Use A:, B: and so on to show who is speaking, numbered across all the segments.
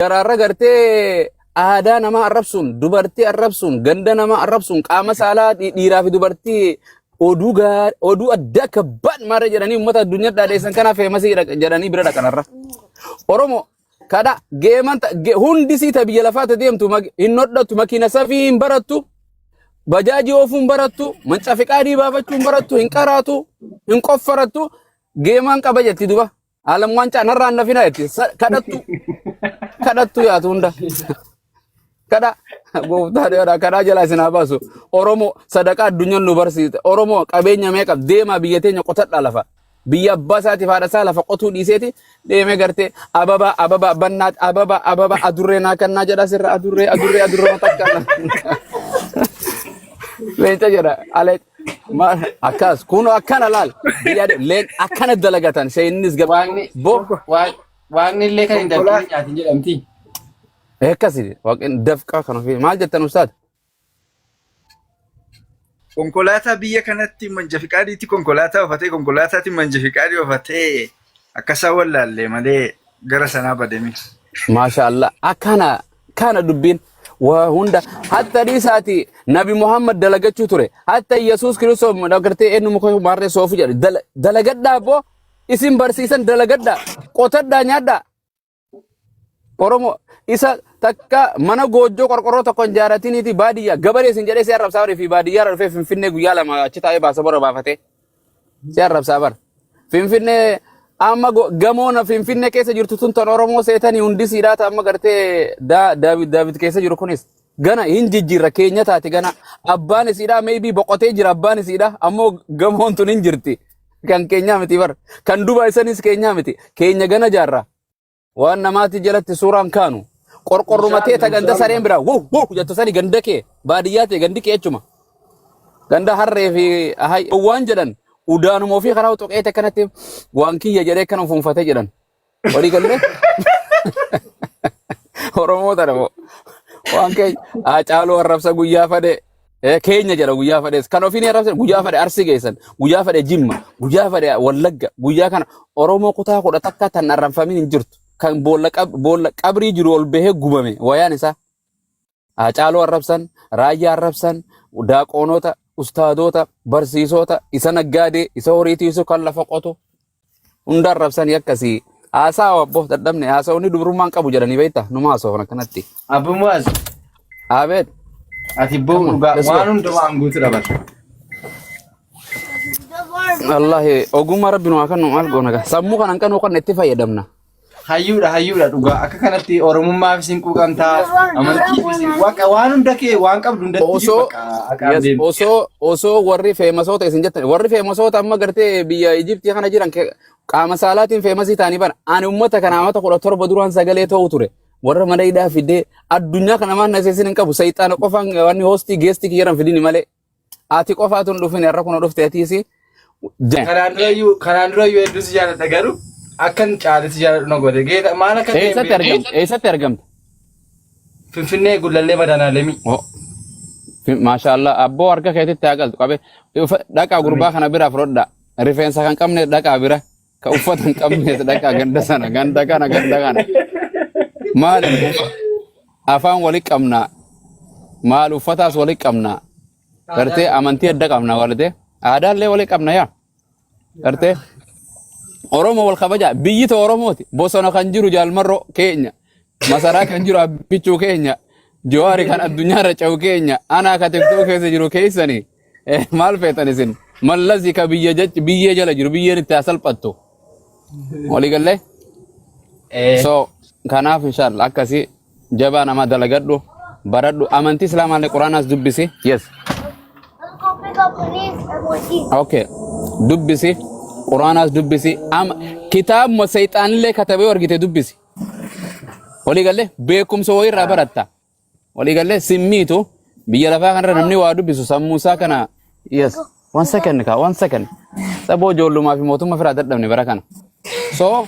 A: Garaarra gartee aadaa namaa arrabsuun, dubartii arrabsuun, ganda namaa arrabsuun, qaama saalaa dhiiraa fi dubartii oduu oduu adda akka bad maarra jedhanii uummata addunyaa dhaadheessan kana feemasii jedhanii bira dhaqan har'a. Oromoo kadha geeman hundi sii ta biyya lafaa ta deemtu hin hodhattu, makiina safii hin barattu, bajaajii oofuu hin barattu, manca fiqaadii baafachuu hin barattu, hin qaraatu, hin qoffarattu, geemaan qaba jetti duba. Alam waancaa narraa hin nafinaa jetti. Kadhattu kadhattu yaatu hunda. Kadha gooftaa dheeraa kadhaa jalaa isin haa baasu. Oromoo sadaqaa addunyaan nu barsiiste. Oromoo qabeenya meeqa deemaa biyya teenya qotadhaa lafa. Biyya abbaa isaatiif haadha isaa lafa qotuu dhiiseeti deemee gartee ababa ababa bannaat ababa ababa adurree naa kannaa jedha sirra adurree adurree adurree matakka. Leenca jedha alee Maal akkas kun akkana laal biyya leen akkana dalagatan shayinnis gab
B: Waaqni
A: bo
B: waaqni illee kan hin
C: Konkolaa-
B: dafqin nyaatin jedhamti.
A: akkasi waaqni dafqa kan ofii maal jettan ustaad
C: Konkolaataa biyya kanatti manja fiqaadiitti konkolaataa ofatee konkolaataatti manja fiqaadii ofatee akkasaa wallaallee malee gara sanaa bademi.
A: Maasha Allah akkana kana dubbiin waa hunda hatta dhiisaati nabi Muhammad dalagachuu ture hatta Yesuus Kiristoos agartee eenyu muka maarree soofu jedhe dalagadhaa abboo isin barsiisan dalagadhaa qotadhaa nyaadhaa. Oromoo isa takka mana goojjoo qorqorroo tokko hin jaaratiniiti baadiyyaa gabaree isin jedhee si arrabsaa fi baadiyyaa irra dhufee Finfinnee guyyaa 2 achi taa'ee baasa bora baafatee si arrabsaa bara. Finfinnee amma gamoon Finfinnee keessa jirtu tun tan Oromoo seetanii hundi siidhaa ta amma gartee Daawit Daawit keessa jiru kunis gana hin jijjiirra keenya taate gana abbaan isiidhaa maybe boqotee jira abbaan isiidhaa ammoo gamoon tun hin jirti kan keenyaa miti bar kan duba isanis keenyaa miti keenya gana jaarra. Waan namaati jalatti suuraan kaanu. Qorqorruma tee ta ganda sareen biraa wow wow jettu sani ganda kee baadiyyaa tee gandi kee jechuma. Ganda harree fi hay waan jedhan udaanuma ofii karaa tuqeete akkanatti waan kiyya jedhee akkana fuunfatee jedhan. Walii gallee Oromoo tana moo waan keenya Haacaaluu arrabsa guyyaa fadhee keenya jedha guyyaa fadhees kan ofiin arrabsan guyyaa fadhe Arsii geessan guyyaa fadhe Jimma guyyaa fadhe Wallagga guyyaa kana Oromoo kutaa 11 tan arrabfamin hin jirtu kan boolla qabrii jiru ol bahee gubame wayaan isaa Haacaaluu arrabsan Raayyaa arrabsan daaqoonota ustaadota barsiisota isa naggaadee isa horii tiisu kan lafa qotu hunda arrabsanii akkasii haasaa abbo dadhabne haasa'uun dubrummaan qabu jedhanii beekta numa haasofna akkanatti.
B: Abbo Mu'aaz,
A: Abeet.
B: ati boo
A: Come on,
B: dhugaa
A: let's go.
B: waan hundumaan guutuudha bara.
A: Wallahi ogummaa rabbi nu haa kennu maal goona gaa sammuu kana hin qabnu kan itti fayyadamna.
B: Hayyuudha hayyuudha dhugaa akka kanatti oromummaaf isin quuqamtaa amantiif isin waaqa waan hunda kee waan qabdu hundatti
A: Osoo
B: bakka haqaan
A: yes,
B: deemti.
A: osoo warri feemasoota isin jettan warri feemasoota amma gartee biyya Ijiptii kana jiran qaama saalaatiin feemasii ta'anii bara ani uummata kana amata 17 duraan sagalee ta'u ture warra mana hidhaa fidee addunyaa kana maan naseesin hin qabu sayxaana qofaan wanni hoostii geestii kiyyaran fidini malee ati qofaatu hin dhufin har'a kun dhufte atiisi.
B: Kanaan durayyuu hedduu si jaalladha garuu akkan caalee si jaalladhu na godhe. Geeta maal akka ta'e hin
A: Eessatti
B: beeku.
A: argamte? Eessatti argamte?
B: Finfinnee Gullallee Madaanaalemii.
A: Oh. Maashaallah abboo harka keetitti haa galtu qabe dhaqaa gurbaa kana bira fudhadha rifeensa kan qabne dhaqaa bira ka uffata hin qabne dhaqaa ganda sana ganda kana ganda kana maal afaan wali qabna maal uffataas wali qabna gartee amantii adda qabna walite aadaallee wali qabna yaa gartee Oromoo wal kabaja biyyi too Oromooti bosona kan jiru jaalmarroo keenya masaraa kan jiru abbichuu keenya Jawaari kan addunyaarra ce'u keenya anaa ka tiktook keessa jiru keessani maal feetan isin mallasi ka biyya jech biyyee jala jiru biyyeen itti haa salphattu walii gallee so kanaaf inshallah akkasi Jabaa namaa dalagadhu, baradhu, amantii islaamaallee quraanaas dubbisi. Yes.
D: Uncle, pick up please. I'm working.
A: Okay. Dubbisi, quraanaas dubbisi. Ama kitaabuma seexaanillee katabee argite dubbisi. Walii gallee beekumsa wayiirraa baratta. Walii gallee simmiitu biyya lafaa kanarra namni waa dubbisu sammuu isaa kana. Yes. One second ka, one second. Saboo ijoollumaa fi mootummaa firaa dadhabne bara kana. So,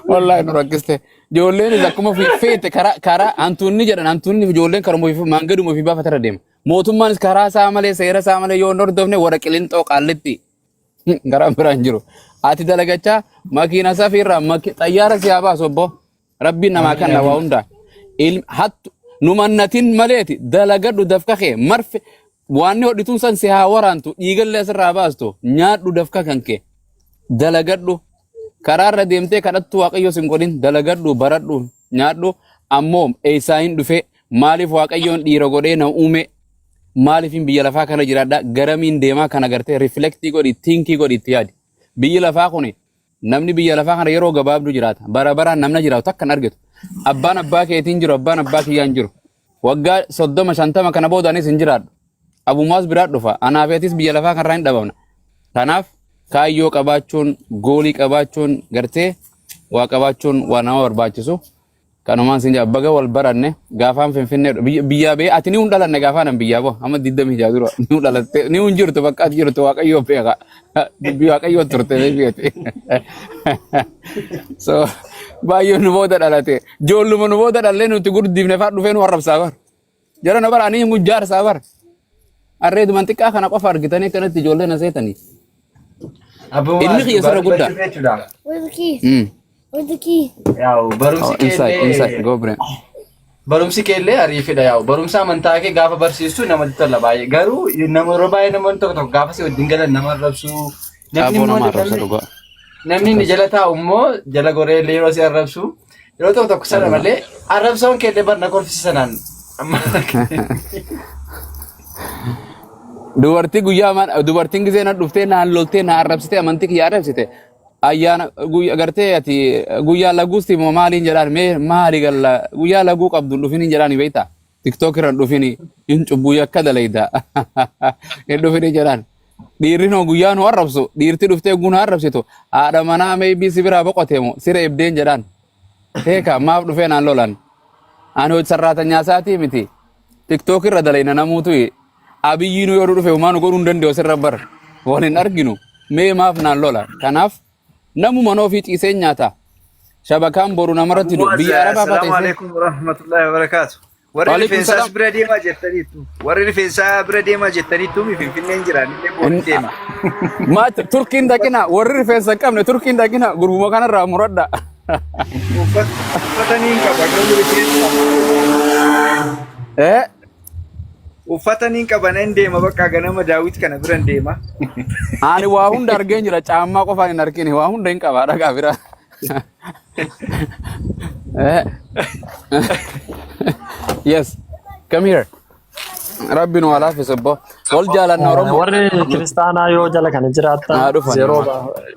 A: wallahi nu rakkiste. Ijoolleenis akkuma ofii feete karaa karaa hantuunni jedhan hantuunni ijoolleen karuma ofii maangaduma ofii baafatarra deema. Mootummaanis karaa isaa malee seera isaa malee yoo hin hordofne warra qilinxoo qaallitti. Garaan biraan jiru. Ati dalagachaa makiina safiirraa xayyaara si haa baasu obbo. Rabbiin namaa
B: Amiin
A: kanna waa
B: amiin.
A: hunda. Hattu numannatin maleeti dalagadhu dafka kee marfe waan hodhituun san si haa waraantu dhiigallee asirraa baastu nyaadhu dafka kan kee dalagadhu karaarra deemtee kadhattu waaqayyo sin godhin dalagadhu baradhu nyaadhu ammoo eessaa hin dhufe maaliif waaqayyoon dhiira godhee na uume maaliifin biyya lafaa kana jiraadha garamiin deemaa kana gartee riflektii godhi tinkii godhi itti yaadi biyyi lafaa kuni namni biyya lafaa kana yeroo gabaabduu jiraata bara baraan namna jiraatu takka hin argatu abbaan abbaa keetiin jiru abbaan abbaa kiyyaa hin jiru waggaa 30 50 kana booda anis hin jiraadhu abumaas biraa dhufa anaafeetis biyya lafaa kanarraa hin dhabamna kanaaf kaayyoo qabaachuun goolii qabaachuun gartee waa qabaachuun waa nama barbaachisu. Kanumaan sin jedha baga wal baranne gaafaan finfinnee biyyaa ba'ee ati ni hun dhalanne gaafaan an biyyaa bahu amma 26 dura ni hun dhalatte ni hun jirtu bakka ati jirtu waaqayyoo beeka dubbii waaqayyoo turte beekti. So baay'ee nu booda dhalate ijoolluma nu booda dhallee nuti guddifne fa'aa dhufee nu arrabsaa bar jara na bara ani hin jaarsaa bar arreeduman xiqqaa kana qofa argitanii akkanatti ijoollee na seetanii.
B: Abbuma
A: Ilmi kiyya sirra guddaa.
B: dubbachuu jechuudha.
D: Where's the keys? Where's the keys?
B: Yaa'u barumsi
A: Oh, inside, inside,
B: keellee
A: go brain.
B: barumsi keellee ariifidha yaa'u barumsa amantaa kee gaafa barsiistu namatti tola baay'ee garuu nama yeroo baay'ee namoonni tokko tokko gaafa si wajjin galan nama arrabsu namni
A: Aboo
B: immoo
A: nama arrabsa
B: namni
A: dhugaa.
B: namni inni jala taa'u immoo jala goree illee yeroo si arrabsu yeroo tokko tokko sana malee arrabsoon keellee barna kolfisiisa sanaan amma
A: Dubartii guyyaa dubartiin gisee na dhuftee naan loltee na arrabsitee amantii kiyya arrabsite ayyaana guyyaa gartee ati guyyaa laguusti moo maaliin jedhaan mee maali galla guyyaa laguu qabdu hin dhufin jedhaan beektaa tiktook irra hin dhufini hin cubbuu yakka dalayda hin dhufini jedhaan dhiirri noo guyyaa nu arrabsu dhiirti dhuftee guna arrabsitu haadha manaa meebii si biraa boqotee moo sira ebdeen jedhaan heeka maaf dhufee naan lolan ani hojii sarraatanyaa isaatii miti tiktook irra dalayna namuutu abiyyiin yoo dhufe homaa nu godhuu hin danda'u sirra bar wal hin arginu mee maaf naan lola kanaaf namuma mana ofii ciisee nyaata shabakaan boru namarratti
C: Abu
A: du
C: Muaz,
A: biyya arabaa faa
C: assalaamu
A: teessee
C: alaikum warahmatullahi wabarakatuh. Warri
A: waalaikum
C: rifeensaas
A: salaam
C: bira deemaa jettaniittu. Warri rifeensaa bira deemaa jettaniittu mi Finfinneen jiraan illee boru deema.
A: Maa turkiin dhaqina warri rifeensa hin qabne turkiin dhaqina gurbuma kanarraa muradha.
C: Uffata niin qaba garuu rifeensa.
A: Eh
C: Uffata niin qaba nan deema bakka ganama daawwit kana biran deema.
A: Ani waa hunda argeen jira caammaa qofaan hin argine waa hunda hin qaba dhagaa bira. Eh. Yes. Come here. Rabbi nu haa laaffisu obbo. Wal jaalanna Oromoo.
E: Warri kiristaanaa yoo jala kana jiraattan
A: Haa dhufan.
E: zeeroo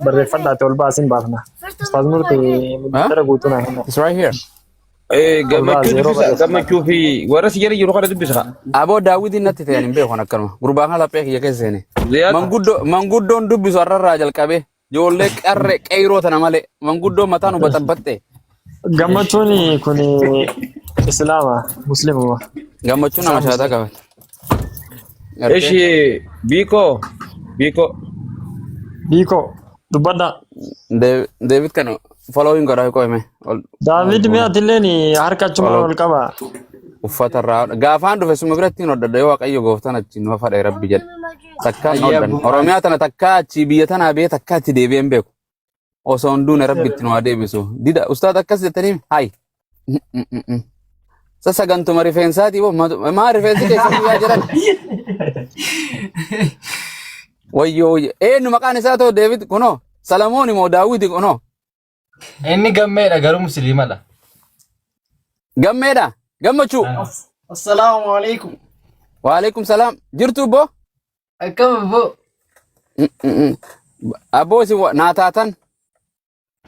E: barreeffadhaati ol baasin baafna. Ustaaz Murti ministeera guutuu naa kenna.
A: It's right here.
E: Ol baas
F: Gammachuu
E: zeeroo
F: dubbisa
E: barreeffadhaa.
F: gammachuu fi warra si jala jiru kana dubbisa.
A: Aboo daawwitiin natti ta'an hin beeku akkanuma. Gurbaan kana laphee kiyya keessa seene.
F: Ziyaad
A: Manguddoon dubbisu har'arraa jalqabee ijoollee qarree qeyroo tana malee manguddoon mataa nu baxabbatte.
E: Gammachuun kun islaama muslimuma.
A: Gammachuun nama
E: Isaan
A: shaataa qabate. Gartee?
F: Ishi biikoo biikoo
E: Biikoo dubbadhaa.
A: David kana following godhaa qo'ime. Ol
E: David mee atilleen harka achumaan
A: follow
E: ol qaba.
A: uffata irraa gaafaan dhufe suma biratti hin hodhadha yoo waaqayyo gooftaan achi nu fadhe rabbi jedhe. Takkaa hin
B: Ayyaa
A: hodhan.
B: Abu Muaz.
A: Oromiyaa tana takkaa achi biyya tanaa bee takkaa achi deebi'ee hin beeku. Osoo hin duune rabbi itti nu haa deebisu. Dida ustaad akkas jettanii hayi. Sassagantuma rifeensaati boo maa rifeensi keessa guyyaa jedhan. Wayyoo wayyoo. Eenyu maqaan isaa ta'u David kunoo Salamoon immoo Daawiti kunoo
B: Inni gammeedha garuu musliimadha.
A: gammeedha gammachuu.
G: Assalaamu alaikum.
A: Waalaikum salaam jirtu boo.
G: Akkam abbo?
A: Abboo isin naa taatan.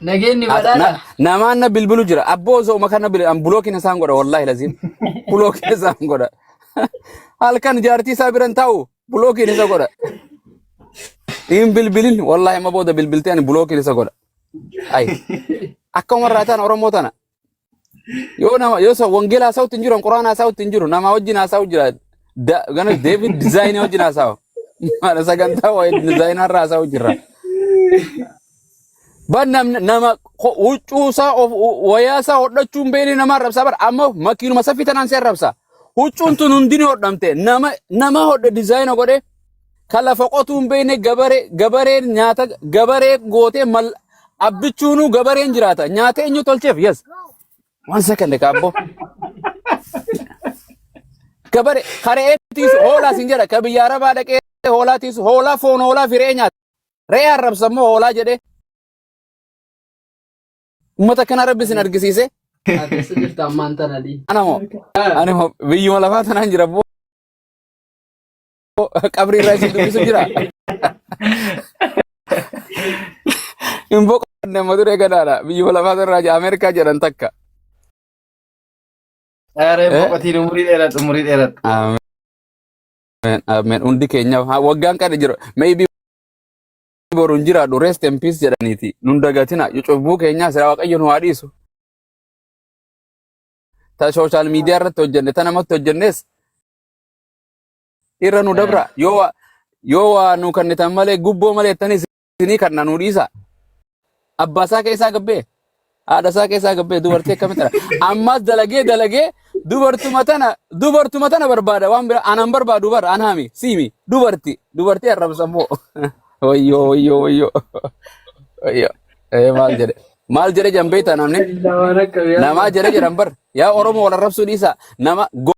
G: Nageenyi badhaadha.
A: Namaan na bilbilu jira. Abboo osoo kana bilbilu bulookiin isaan godha wallaahi laziim. Bulookiin isaan godha. Halkan jaartii isaa biran taa'u bulookiin isa godha. Hin bilbilin wallaahi amma booda bilbiltee ani bulookiin isa godha. Ay akkuma irraa ta'an Oromoo tana. Yoo nama yoo wangeela haasa'utti hin jiru quraana haasa'utti hin jiru nama wajjin haasa'u jira. Gana David dizaayinii wajjin haasa'u. Maala sagantaa waa'ee dizaayinaa irraa haasa'u jirra. Ban namni nama huccuu isaa of wayaa isaa hodhachuu hin beekne nama arrabsaa bara amma makiinuma saffii tanaan si arrabsa. Huccuun tun hundi ni hodhamte nama nama hodhe dizaayina godhe Ka lafa qotuu hin beekne gabaree gabareen nyaata gabaree gootee mal abbichuunuu gabareen jiraata. Nyaata eenyu tolcheef? Yes. One second kaabboo. Gabare karee tiisu hoolaa sin jedha ka biyya arabaa dhaqee hoolaa tiisu hoolaa foon hoolaa fi re'ee nyaata. Re'ee arrabsa immoo hoolaa jedhee. Uummata kana rabbi sin argisiise.
G: Ati eessa jirta ammaan tana dii?
A: Ana moo ani moo biyyuma lafaa tanaan jira boo qabrii irraa isin dubbisu jira. Hin boqonne amma duree gadaadha. Biyyuma lafaa irraa jira Ameerikaa jedhan takka.
B: Ere
A: Eh?
B: boqotiin umurii dheeradhu umurii dheeradhu.
A: Ameen ameen hundi keenya waggaan kana jiru maybe boru hin jiraadhu rest in peace jedhaniiti nun dagatina cubbuu keenyaa sira waaqayyo nu haa dhiisu. Ta social media irratti hojjenne ta namatti hojjennes irra nu dabra yoo waa nu kennitan malee gubboo malee jettanii isinii kanna nu dhiisa. Abbaa isaa keessaa gabbee haadha isaa keessaa gabbee dubartii akkamitti ammas dalagee dalagee dubartuma tana barbaada waan bira anan barbaadu bara anaami siimi dubarti dubartii arrabsammoo wayyoo wayyoo wayyoo wayyoo ee maal jedhe maal jedhe jambeeta namni
G: Waan akka
A: namaa jedhe jedhan bar yaa Oromoo wal arrabsuu dhiisa nama.